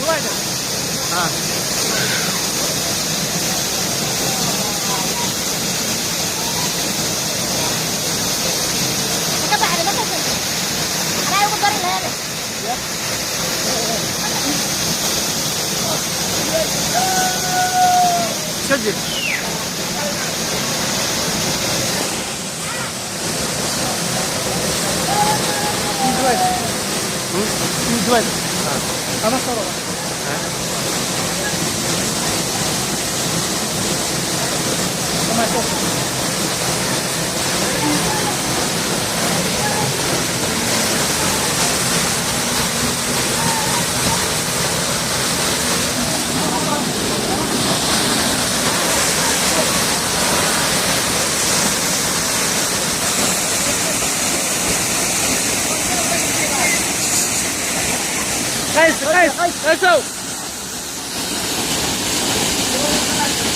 Ha. Ma ka baxday? Ma kasay? Anaa ugu dari laheede. Iska jir. Ama soo. Qays, Qays, Qaysow.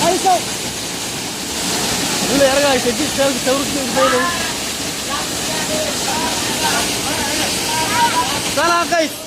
Qaysow. Wala argaysa jidka sawirka ugu. Salaa Qays.